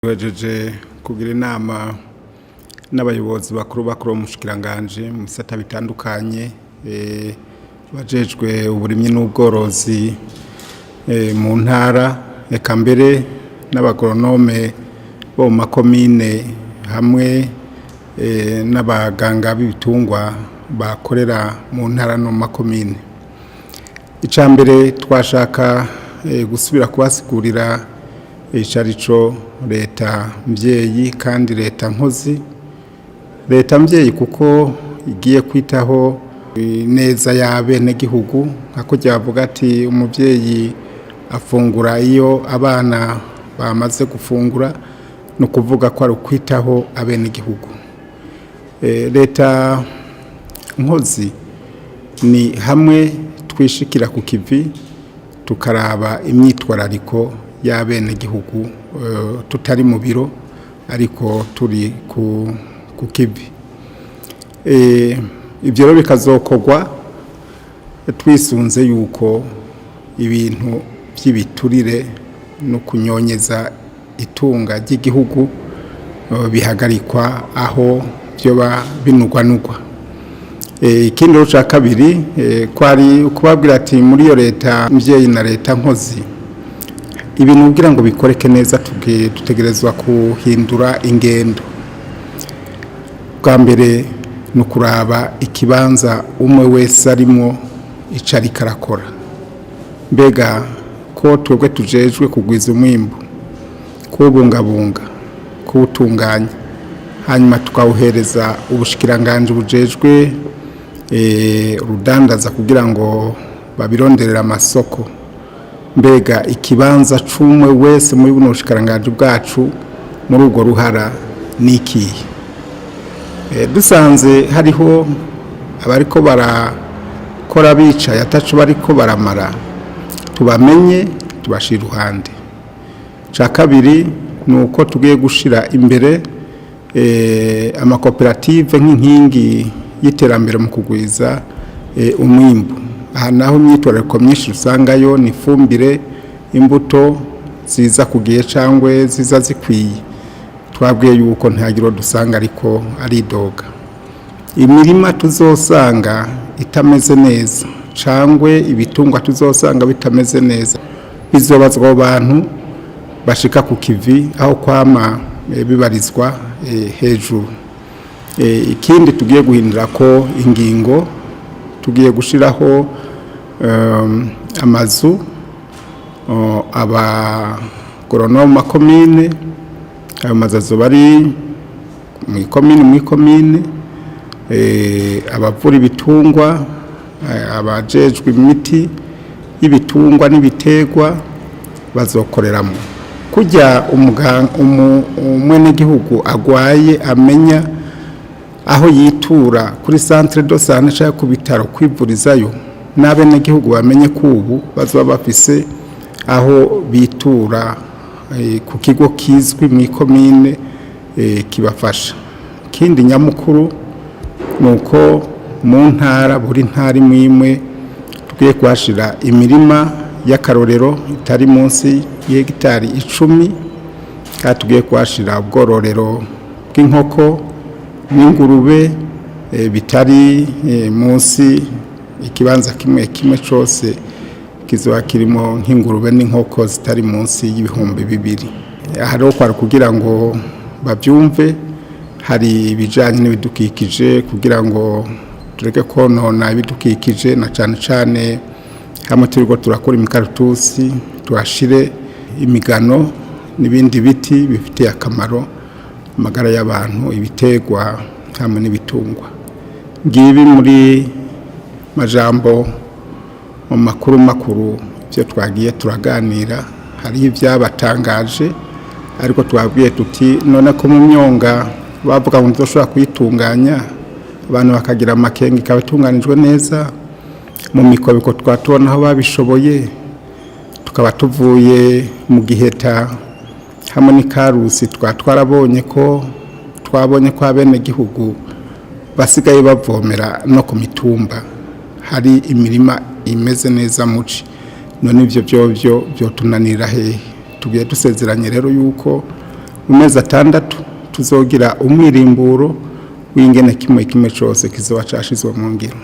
Duhejeje kugira inama n'abayobozi bakuru bakuru mu bushikiranganji mu bisata bitandukanye, abajejwe uburimyi n'ubworozi mu ntara, eka mbere n'abagoronome bo mu makomine hamwe n'abaganga b'ibitungwa bakorera mu ntara no mu makomine. Ica mbere, twashaka gusubira kubasigurira icarico leta mvyeyi kandi leta nkozi. Leta mvyeyi kuko igiye kwitaho neza y'abenegihugu, nka kurya bavuga ati umuvyeyi afungura iyo abana bamaze gufungura, ni ukuvuga ko ari ukwitaho abenegihugu. Leta nkozi ni hamwe twishikira ku kivi, tukaraba imyitwarariko y'abenegihugu tutari mu biro ariko turi ku kivi. Ibyo rero bikazokorwa twisunze yuko ibintu by'ibiturire no kunyonyeza itunga ry'igihugu bihagarikwa aho byoba binugwanugwa. Ikindi rero ca kabiri, kwari ukubabwira ati muri iyo leta mvyeyi na leta nkozi, ibintu kugira ngo bikoreke neza dutegerezwa kuhindura ingendo. Bwa mbere ni ukuraba ikibanza umwe wese arimwo ico ariko arakora. Mbega ko twebwe tujejwe kugwiza umwimbu, kuwubungabunga, kuwutunganya, hanyuma tukawuhereza ubushikiranganji bujejwe urudandaza kugira ngo babironderere amasoko, mbega ikibanza c'umwe wese muri buno bushikiranganji bwacu muri urwo ruhara ni ikihe? Dusanze hariho abariko barakora bicaye ataco bariko baramara, tubamenye, tubashira iruhande. Ca kabiri ni uko tugiye gushira imbere amakoperative nk'inkingi y'iterambere mu kugwiza umwimbu. Aha naho imyitwarariko myinshi usangayo ni ifumbire, imbuto ziza ku gihe cangwe ziza zikwiye. Twabwiye yuko ntihagire dusanga ariko aridoga. Imirima tuzosanga itameze neza cangwe ibitungwa tuzosanga bitameze neza, bizobazwa abo bantu bashika ku kivi aho kwama bibarizwa hejuru. Ikindi tugiye guhindura ko ingingo, tugiye gushiraho amazu abagoronome mu makomine. Ayo mazu azoba ari mw'ikomine, mw'ikomine, abavura ibitungwa, abajejwe imiti y'ibitungwa n'ibiterwa bazokoreramo. Kurya umwenegihugu agwaye amenya aho yitura kuri centre de santé canke ku bitaro kwivurizayo, n'abenegihugu bamenye ko ubu bazoba bafise aho bitura ku kigo kizwi mw'ikomine kibafasha. Ikindi nyamukuru ni uko mu ntara, buri ntara imwe imwe, tugiye kuhashira imirima y'akarorero itari munsi y'hegitari 10, kandi tugiye kuhashira ubwororero bw'inkoko n'ingurube bitari munsi ikibanza kimwe kimwe cose kizoba kirimo nk'ingurube n'inkoko zitari munsi y'2000. Aha rero kwari kugira ngo bavyumve. Hari ibijanye n'ibidukikije, kugira ngo tureke konona ibidukikije, na cane cane hamwe turiko turakora imikaratusi, tuhashire imigano n'ibindi biti bifitiye akamaro amagara y'abantu, ibiterwa hamwe n'ibitungwa. Ngibi muri majambo mu makuru makuru ibyo twagiye turaganira. Hariho ibyabatangaje, ariko twabwiye tuti none ko mu myonga bavuga ngo ntizoshobora kuyitunganya, abantu bakagira amakenga, ikaba itunganijwe neza, mu mikobeko twatubona aho babishoboye, tukaba tuvuye mu Giheta hamwe n'Ikarusi, twarabonye ko twabonye ko abenegihugu basigaye bavomera no ku mitumba, hari imirima imeze neza muci, none ivyo vyovyo vyotunanira hehe? Tugiye dusezeranye rero yuko Mu mezi 6 tuzogira umwirimburo w'ingene kimwe kimwe cose kizoba cashizwe mu ngiro.